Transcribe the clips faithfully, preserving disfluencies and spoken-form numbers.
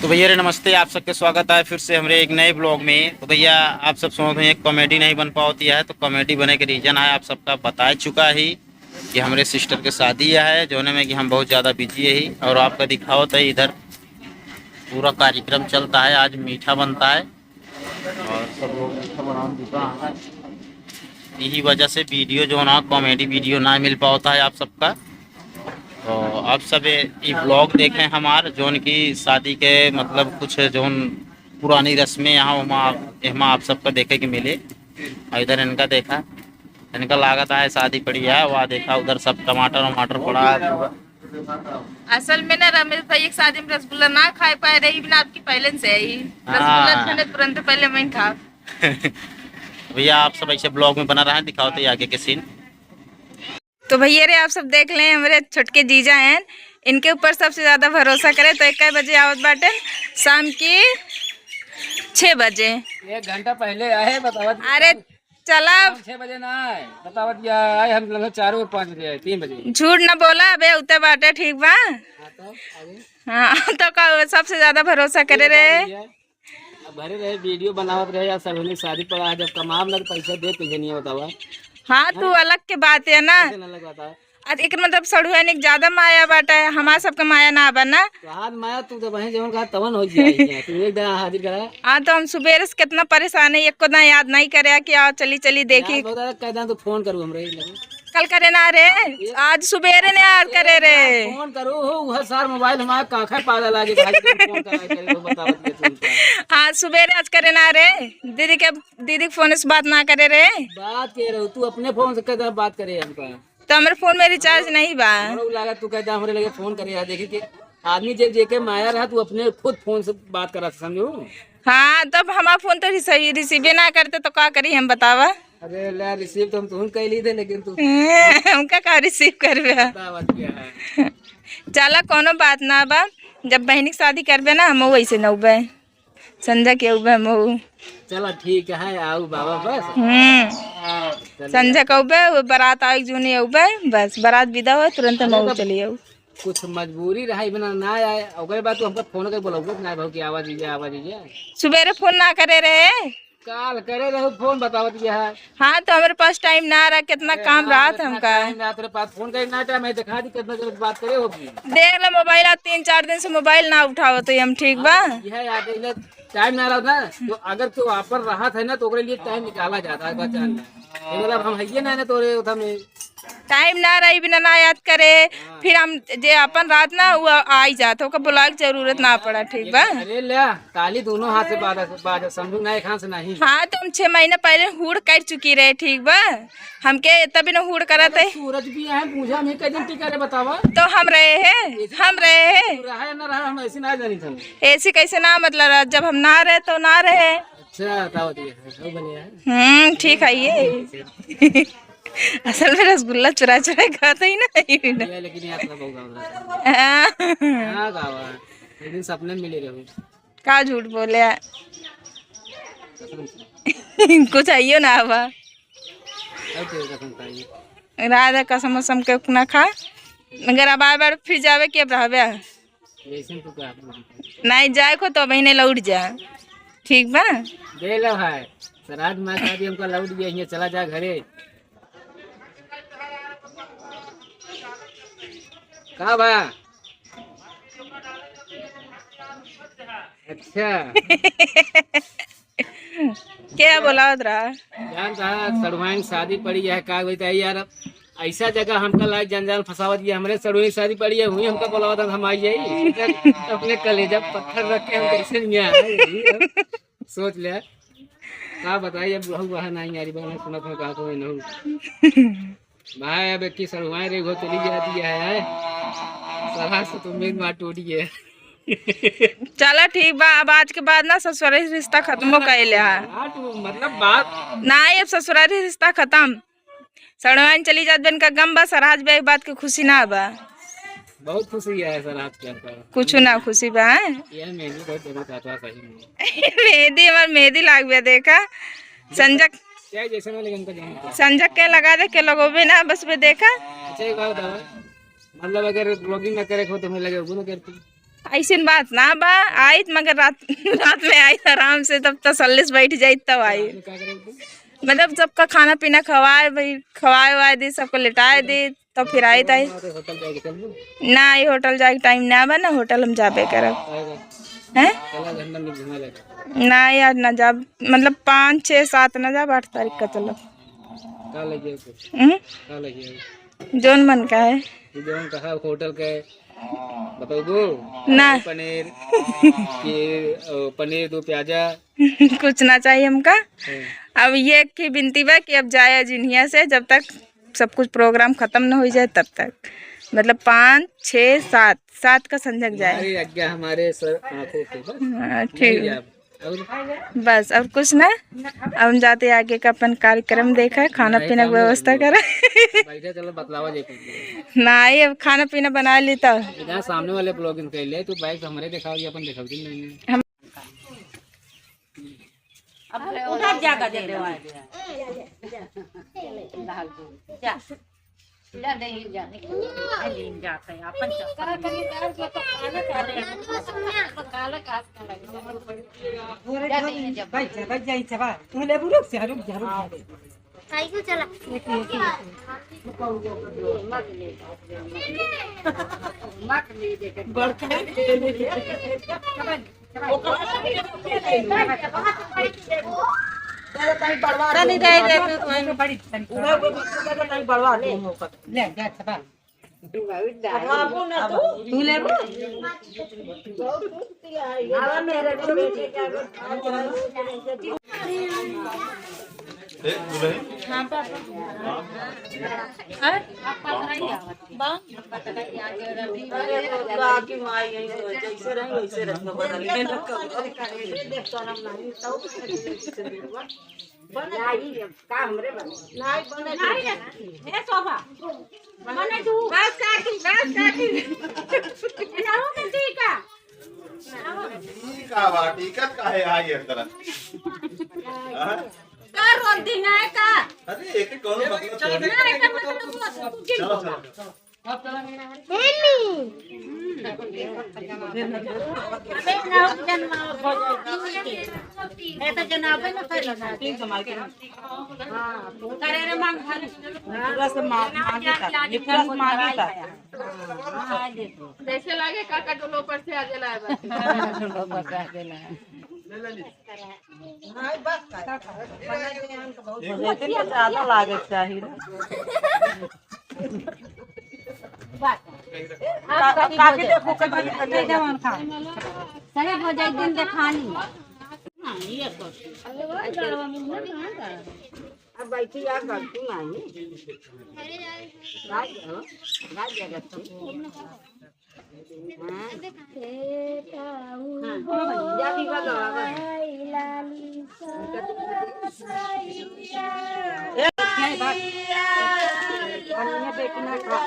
तो भैया रे नमस्ते, आप सबके स्वागत है फिर से हमरे एक नए ब्लॉग में। तो भैया आप सब सुनत हैं कॉमेडी नहीं बन पावती है, तो कॉमेडी बने के रीजन है आप सबका बताए चुका ही कि हमरे सिस्टर के शादी है, जोने में कि हम बहुत ज़्यादा बिजी है और आपका दिखावत है इधर पूरा कार्यक्रम चलता है। आज मीठा बनता है और सब लोग मीठा बनाने जुटा है, यही वजह से वीडियो जो ना कॉमेडी वीडियो ना मिल पावता है आप सबका। तो आप सब ये, ये ब्लॉग देखें हमार, जोन की शादी के मतलब कुछ जोन पुरानी रस्में यहाँ वहाँ एहमा आप सबका देखे के मिले। और इधर इनका देखा, इनका लागत है शादी पड़ी है। वहाँ देखा उधर सब टमाटर वमाटर पड़ा है पूरा। असल में ना रमेश भाई एक शादी में रसगुल्ला ना खाए पाए रही बिना आपकी पहले से ही। रसगुल्ला हाँ। खाने तुरंत पहले मैं खा। भैया आप सब ऐसे ब्लॉग में बना रहा है, दिखाओ तो ये आगे के सीन। तो भैया रे आप सब देख लें, हमरे छोटके जीजा हैं, इनके ऊपर सबसे ज्यादा भरोसा करे तो एक बजे आवत बाटे शाम की छः बजे। एक घंटा पहले आए बतावत। अरे चला। छः बजे ना आए बतावत, या आए हम लगभग चार और पाँच बजे आए, तीन बजे। झूठ ना बोला अबे उते बाटे, ठीक बा? हाँ तो आगे। हाँ तो का सबसे ज्यादा भरोसा करे रे। अब घरे रहे वीडियो बनावत रहे यार, सब हमने शादी पड़ा है, जब कमाब लग पैसा दे तुझे नहीं बतावा। हाँ तू अलग के बात है ना। कैसे ना लग बात है? आज एक मतलब सड़ुआ ने ज्यादा माया बाटा है, हमार सबके माया ना बा ना। तो हाथ माया तू जब वहीं जवन कहा तवन हो जाए, तू एक दिन हाजिर करा। हाँ तो हम सुबेरे से कितना परेशान है, एको दिन याद नहीं करे कि आओ चली चली देखी। याद होता है, कह दें तो फोन करूँ हमरे लगे। कल करे ना रे, आज सुबेरे ने याद करे रे। फोन करो हो, वह सार मोबाइल हमारा काखा पागल आगे भाई तुम फोन करा करे हो, बतावत ये तुम। हाँ सुबेरे आज करे ना रे, दीदी के, दीदी के फोन से बात ना करे रे। बात के रहो तू अपने फोन से कदा बात करे हमका। तो हमरे फोन में रिचार्ज नहीं बा। हमरो लगा तू कहता हमरे लगे फोन करे यार, देखी कि आदमी जब जेके माया रहा तू अपने खुद फोन से बात करा, समझो। हाँ तब हमारा फोन तो रिसीव, रिसीवे ना करते तो का करी हम बतावा। अरे ला रिसीव तो हम तुहन कैली थे लेकिन तू हमका का रिसीव करबे? बतावत क्या है? चला कोनो बात ना बा, जब बहनी के शादी करबे ना हम वैसे नौबे संझा के उबे हम। चला ठीक है, आऊ बाबा बस। हम्म। चलिए। संझा के उबे वो बारात आए जूनी उबे, बस बारात विदा हो तुरंत हम अरे तब चली आऊ। कुछ मजबूरी रहा बिना ना आए, ओकरे बाद तू हमको फोन करके बोलबो ना भाऊ कि आवा दीजिए, आवा दीजिए। सुबेरे फोन ना करे रहे। काल करे रहो फोन बतावत ये है। हाँ तो हमरे पास टाइम ना रहा, कितना अरे काम हाँ, रहत इतना हमका। टाइम रहा तेरे पास, फोन करे ना टाइम है, दिखा दी कितना जल्द बात करे होगी। देख ले मोबाइल, आज तीन चार दिन से मोबाइल ना उठावत है हम, ठीक बा? हाँ, यह याद है, इधर टाइम ना रहा ना, तो अगर तू आपन रहत है ना तो ओकरे लिए टाइम निकाला जाता है, बचा ले। ये मतलब हम हइये ना ना तोरे उठा में। टाइम ना रही बिना ना याद करे, हाँ। फिर हम जे अपन रहत ना वो आई जात, ओकर बुलाए के जरूरत ना पड़ा, ठीक बा? अरे ले। ताली दोनों हाथ से बाजा, बाजा, समझू ना, एक हाथ से नहीं। हाँ, तो हम छह महीना पहले हुड़ कर चुकी रहे, ठीक बा? हमके तभी न हुड़ करत है। सूरज भी है, पूजा में कई दिन टिका रहे, बतावा। तो हम रहे हैं, ऐसे हम रहे हैं। तू रहा या ना रहा, हम ऐसे ना जानी था। ऐसे कैसे ना, मतलब, जब हम ना रहे तो ना रहे। अच्छा, बताओ, ठीक है, सब बढ़िया है। हम्म, ठीक है ये। असल में रसगुल्ला चुरा चुरा खाते ही ना। ये लेकिन यात्रा बहुत गाँव रहा। हाँ। हाँ, गाँव है। एक दिन सपने में मिले रहो। का झूठ बोले? कुछ आइयो ना आवा। राधा कसम, कसम के ना खा। अगर अब आए बार फिर जावे कि अब रहबे? जैसे तू कहा। नहीं जाए को तो बहिने लौट जा। ठीक बा? दे लो है। श्राद्ध माँ शादी हमका लौट गया, यहाँ चला जा घरे। का बा? अच्छा। क्या बोलावत रहा? जान रहा, सड़ुआइन शादी पड़ी है, का बताई यार, अब ऐसा जगह हमका लाग जंजाल फंसावत, ये हमरे सड़ुआइन शादी पड़ी है, हुई हमका बोलावत, हम आई जाई। अपने कलेजा पत्थर रख के हम कैसे नहीं आए, सोच ले। का बताई, अब बहू बहन आई, यारी बहन सुनत हो, का तो नहीं। भाई, अब एक की सड़ुआए रे, वो चली जाती है, है। सलाह से तुम भी मार टूटी है। चला, ठीक बा, अब आज के बाद ना ससुरारी रिश्ता खत्मो कर ले हा। हाँ, तू मतलब बात ना, ये अब ससुरारी रिश्ता खत्म। सड़ुआइन चली जात बन का गम बा, सरहज बे बात के खुशी ना बा। बहुत खुशी है सर आज के आपका। कुछ ना खुशी बा, हैं? ये मेहंदी बहुत जमा चाहता है सही में। मेहंदी, हमार मेहंदी लाग बे, देखा। संजक चाहे जैसे ना लगे उनका जान। संजक के लगा दे के लगोबे ना, बस बे देखा। अच्छा, एक बात बताओ, मतलब अगर ब्लॉगिंग ना करे को तो हमें लगे वो ना करती। ऐसन बात ना बा, आइत मगर रात, रात में आइत आराम से, तब तसल्ली से बैठ जाइत तब आई। मतलब सबका खाना पीना खवाए भाई, खवाए वाए दी, सबको लेटाए दी, तब फिर आइत आई। होटल जाए के चलबू? ना, ये होटल जाए के टाइम ना बा ना, होटल हम जाबे करब। आएगा। हैं? चला झंडा में घुमा लेगा। ना यार, ना जाब, मतलब पाँच छः सात ना जाब, आठ तारीख का चलब। का लगे कुछ? हम्म? का लगे? जौन मन का है। जौन कहा होटल के बतौबू? ना। पनीर की, अ, पनीर दो प्याजा। कुछ ना चाहिए हमका। हम्म। अब ये एक ही विनती बा कि अब जाए जिन हियाँ से, जब तक सब कुछ प्रोग्राम खत्म न हो जाए तब तक, मतलब पाँच, छः, सात, सात का संझक जाए। हमारी आज्ञा हमारे सर आँखों पे बस। हाँ, ठीक। नहीं जाब। और? बस और कुछ ना। अब हम जाते आगे का अपन कार्यक्रम देखा, खाना पीना की व्यवस्था करा। बैठे चलो बतलावा जाए कुछ। ना, ये अब खाना पीना बना ली तो। इधर सामने वाले ब्लॉगिंग कर ले, तू बैग हमारे दिखाओ, ये अपन दिखाओ, दिन नहीं। हम अब उधर जाकर दे दो। जा। जा, नहीं, जा, नहीं। नहीं, जा, कहीं अपन चल। जा, नहीं, जा, जा। बैठ जा, बैठ जा, इच्छा बा। तू लेबू, रुक जा, रुक जा, रुक जा। साइकिल चला। एक, एक, एक। मत ले। मत ले, देखे। बड़का है। हाँ, पापा। और? बा? अरे, तो का की माई यही तो है, जैसे रही वैसे रही, तो बदल के ना करो। नहीं, का हमरे बने? नहीं, ए शोभा, मने तू। बस काकी, बस काकी। ए, लाओ ना जी का। ई का बा? टिकट काहे आई हर तरह? हाँ? का रोक दी ना का? अरे, एक एक कौनो मतलब थोड़ी। ना, एकर मतलब तू, तू, तू चलो, चलो, चलो। अबे ना, जन्म हो जाए। मैं तो जनाबे ना कर लेना। हाँ, करे रे मांग भर। पूरा से मांग, मांगी था। ये पूरा से मांगी था। जैसे लागे काका डोलो पर से आ गेला है बस। डोलो पर से आ गेला है। नहीं, बस का। भौजाई के ज्यादा लागे के चाही ना। का-, काकी देखो, कभी नहीं जवान खा। सही भौजाई दिन देखानी। हाँ, ये तो। अब बैठी आ, करती नहीं। राज, हाँ, राज जगत की। हाँ। हाँ, जा भी बजाओ, आवा। ए, नहीं, बात। कनिया बेटी ना खा।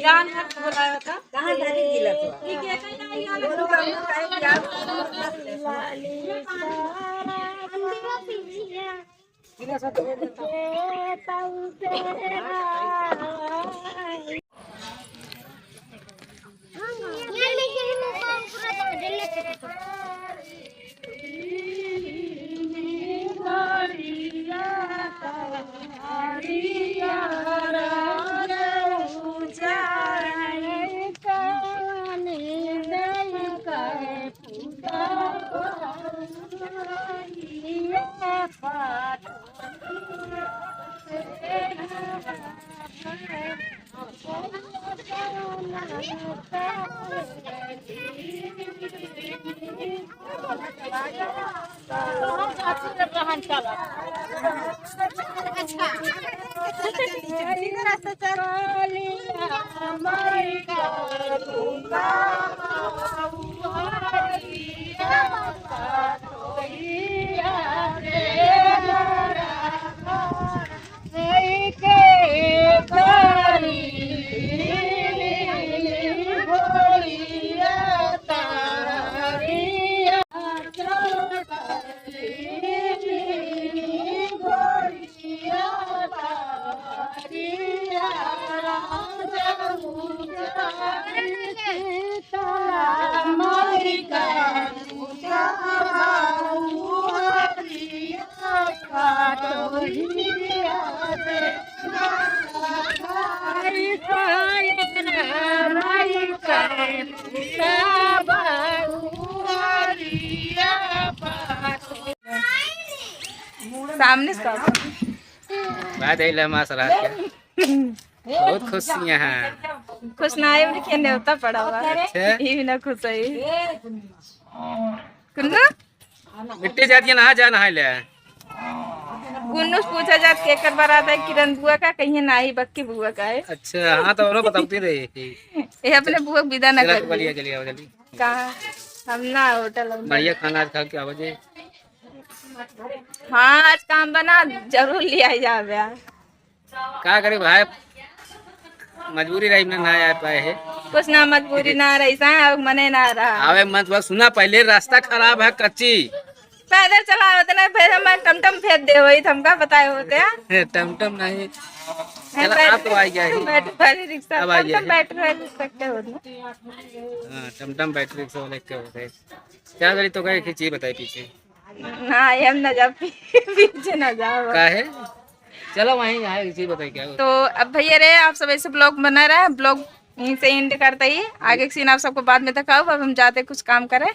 जान हाथ बोलाया था। कहाँ जाने दिला तो? ठीक है, कहीं ना, यहाँ दोनों काम में काहे किया? सामने से कहो। भाई, दे ले माँ सलाह के। बहुत खुश यहाँ। खुश ना है, उनके न्योता पड़ा हुआ। अच्छा। ये भी ना खुश है। कुन्नू? मिट्टी जात के नहा जा, नहाए ले। कुन्नू से पूछा जात, केकर बारात है, किरण बुआ का, कहिए नाही, बक्की बुआ का है। अच्छा, हाँ, तो उन्होंने बताती रही। ये अपने बुआ के विदा ना चला, कर चलिए, दिए। चलिए, आओ जल्दी। कहाँ? हम ना होटल, हम ना। बढ़िया खाना आज खा के आवा जे। हाँ, आज काम बना, जरूर ले आई जावे। का करे भाई, मजबूरी रही ना, ना आ पाए है। कुछ ना, मजबूरी ना रही सा, अब मने ना रहा। आवे मत बस, सुना, पहले रास्ता खराब है, कच्ची। पैदल चला होते ना, फिर हम टमटम फेर दे वही, तो हमका बताए होते हैं। हे, टमटम नहीं। चला, आप तो आ गया ही। बैटरी वाली रिक्शा, अब आ गया टमटम है। बैटरी वाली रिक्शा के होते हैं। हाँ, टमटम बैटरी रिक्शा वाले के होते हैं। क्या करी तो कहे कि चीज बताई पीछे। ना, हम ना जाब, पीछे ना जाब। काहे? चलो वहीं, यहाँ एक चीज बताई क्या। तो अब भैया रे, आप सब ऐसे ब्लॉग बना रहे हैं, ब्लॉग यहीं से एंड करते ही, आगे के सीन आप सबको बाद में दिखाओ। अब हम जाते कुछ काम करें।